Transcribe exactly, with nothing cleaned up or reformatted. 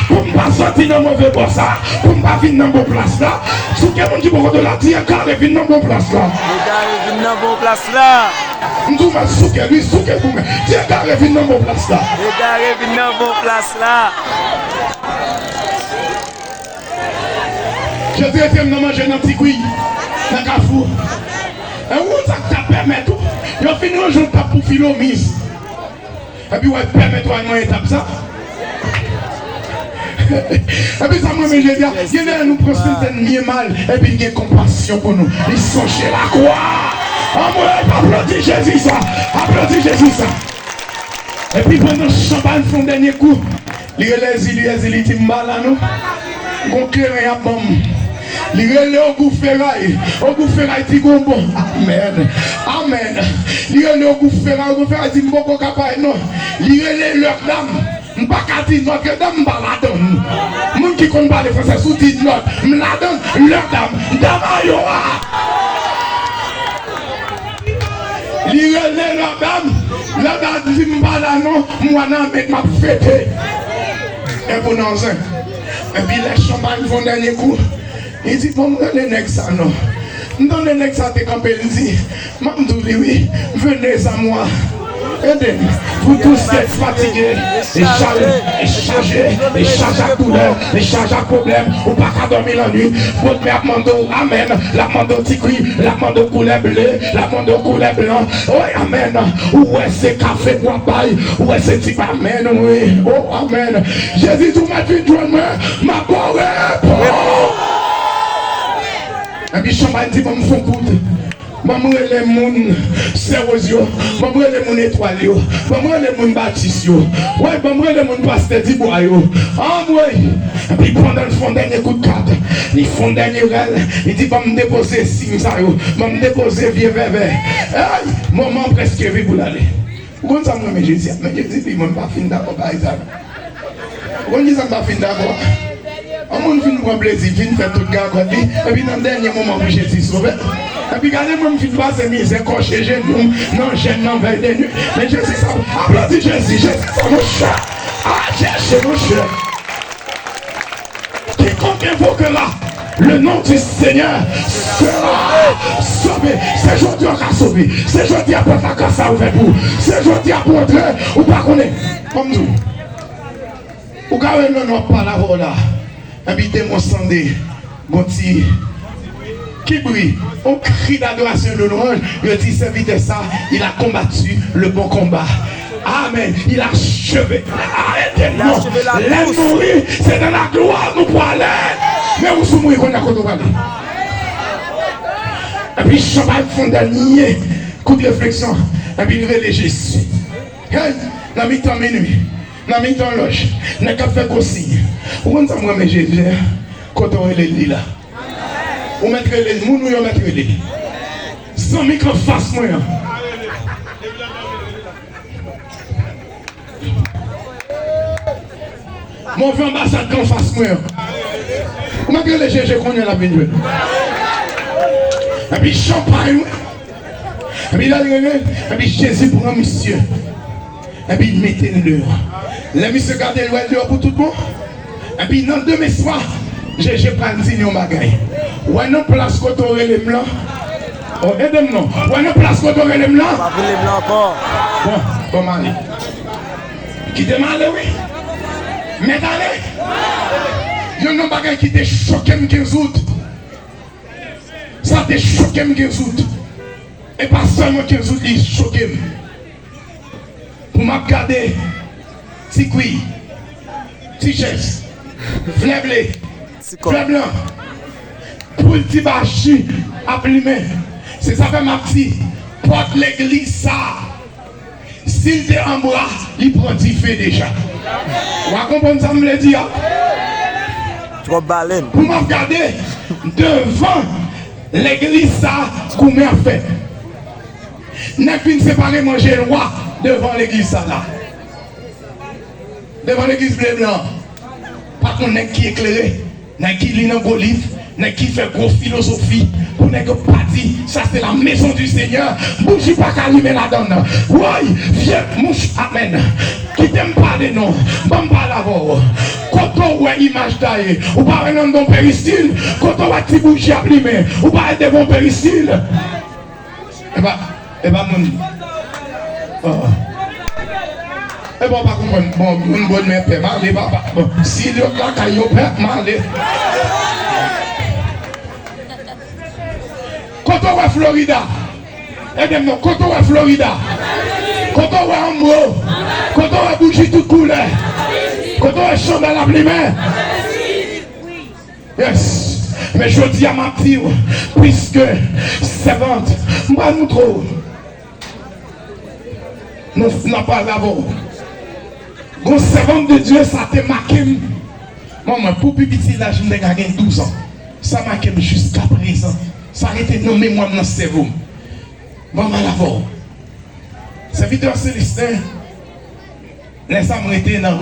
Pou m pa soti nan move bò sa, pou m pa vin nan bon plas la. Souke moun ki bò kote w la, di egare vin nan bon plas la. Egare vin nan bon plas la. M di w mèt souke, wi, souke pou mwen. Di egare vin nan bon plas la. Egare vin nan bon plas la. Jezi rete m nan manje nan Ti Kwi, nan Kafou. E ou konn sa k ta pèmèt ou? Yo fin ranje yon tab pou Filomiz. Epi w al pèmèt w al manyen tab sa. Epi sa m renmen Jezi a, gen lè nou pran sentèn byen mal, epi l gen konpasyon pou nou. Li sonje lakwa. Anmwe, aplodi Jezi sa. Aplodi Jezi sa. Epi pandan chanpay fè yon dènye kou, li rele Ezi, li Ezi, li di m pa la non. Gon kleren y ap ban m. Li rele Ogou Feray. Ogou Feray di gon bon. Amèn. Amèn. Li rele Ogou Feray. Ogou Feray di m poko ka pale non. Li rele Lòt Dam. M pa ka di Nòtredam, m pa ladann. Moun ki konn pale fransè, si w di Nòt, m ladann. Lòt Dam, Dam a yo a. Li rele Lòt Dam. Lòt Dam di m pa la non, m wè nan met m ap fete. E pou nan zen. Epi lè chanpay fè yon dènye kou, li di, bon, m rele nèg sa non. M tande nèg sa te kanpe, l di, m ap di w li wi, venez à moi. Ede m. Vous tous qui êtes fatigués et chargés, et chargés, et chargés ak doulè, e chaje ak pwoblèm, ou pa ka dòmi lannwit. Bòt men ap mande w amèn, l ap mande w Ti Kwi, l ap mande w koulè ble, l ap mande w koulè blan. Oy, amèn. Ou wè se kafe w ap bay, ou wè se ti amèn, wi. O, amèn. Jezi di w mèt vin jwenn mwen, m ap ba w repons. Epi chanpay di, ban m fon kout. Ban m rele moun Sè Woz yo. Ban m rele moun Etwal yo. Ban m rele moun Batis yo. Wi, ban m rele moun Pastè Dibwa yo. Anmwey! Epi pandan l fè yon dènye kout kat, li fè yon dènye rèl, li di, ban m depoze sim sa yo. Ban m depoze vye vèvè. Ey! Moman an prèske vin pou l ale. Ou konn sa m renmen Jezi a? Men Jezi di, mwen m pa fin dakò bagay sa yo. Ou konn kisa m pa fin dakò? Yon moun fin pran plezi, fin fè tout gagòt li, epi nan dènye moman pou Jezi sove l. Epi gade mwen m fin pase mizè, kòche jenou m nan jèn nan vèy de nuit. Men Jezi sa, aplodi Jezi, Jezi sa, monchè. A Jezi, monchè. Quiconque invoquera le nom du Seigneur sera sauvé. Se jodi a w ka sove. Se jodi a pòt la gras la ouvè pou ou. Se jodi a pou w antre, ou pa konnen. Ban m di w. Ou ka wè nan w ap pale avè w la. Epi demon sande. Gon ti ki bri, on cri d'adoration et de louange, yo di sèvitè sa, il a combattu le bon combat. Amen. Il a achevé. Arete non. Lè nou mouri, se nan laglwa nou pwale. Men ou sou mouri kounye a kote w prale. Epi chanpay fè yon dènye kout refleksyon. Epi l rele Jezi. Hey, nan mitan minui, nan mitan lòj, nèg k ap fè gwo siy. Ou konn sa m renmen Jezi a? Kote w rele l li la. Ou mèt rele l, moun ou yo mèt rele l. Zanmi k anfas mwen an. Move anbasad k anfas mwen an. Ou mèt rele Jezi kounye a l ap vin jwenn. Epi chanpay mwen. Epi lè l rele, epi Jezi pran misye. Epi l mete l deyò. Lè misye gade l, wè l deyò pou tout bon. Epi nan demen swa, Jezi pral di l yon bagay. Wè nan plas kote w rele m lan. O, ede m non. Wè nan plas kote w rele m lan. Pa rele m lan ankò. Bon, bon, m ale. Kite m ale, wi. Mèt ale. Youn nan bagay ki te choke m kenz out. Sa te choke m kenz out. E pa sèlman kenz out li choke m. Pou m ap gade Ti Kwi, Ti Chèz, Flè Ble, Flè Blan, poul Ti Bachi ap limen. Se sa fè m ap di, pòt legliz sa a, si l te an bwa, li pran dife deja. W a konprann sa m vle di a? Twòp balèn. Pou m ap gade devan legliz sa a, goumen ap fèt. Nèg vin separe manje lwa devan legliz sa la. Devan legliz ble blan. Pa konn nèg ki eklere, nèg ki li nan gwo liv, nèg ki fè gwo filozofi. Nèg yo pa di, sa se la maison du Seigneur. Bouji pa ka limen ladan l. Woy, vye mouch, amèn. Kite m pale non. Ban m pale avè w. Kote w wè imaj ta ye? Ou pa wè nan don peristil? Kote w wè ti bouji ap limen? Ou pa wè devan peristil? E pa, e pa moun. Oh. E bon, w pa konprann. Bon, moun bon men pè, m ale, papa. Bon, si lòt lakay yo pè, m ale. Kote w wè Florida? Ede m non, kote w wè Florida? Kote w wè anmo? Kote w wè bouji tout koulè? Kote w wè chandèl ap limen? Yes. Men jodi a m ap di w, piske sèvant, m pral moutre w. Nou, n ap pale avè w. Gon sèvant de Dye, sa te make m. Manman, pou pi piti laj m te ka gen douz an. Sa make m jiska prezan. Sa rete nan memwa m, nan sèvo m. Manman, avè w. Sèvitè Celestin, lè sa m rete nan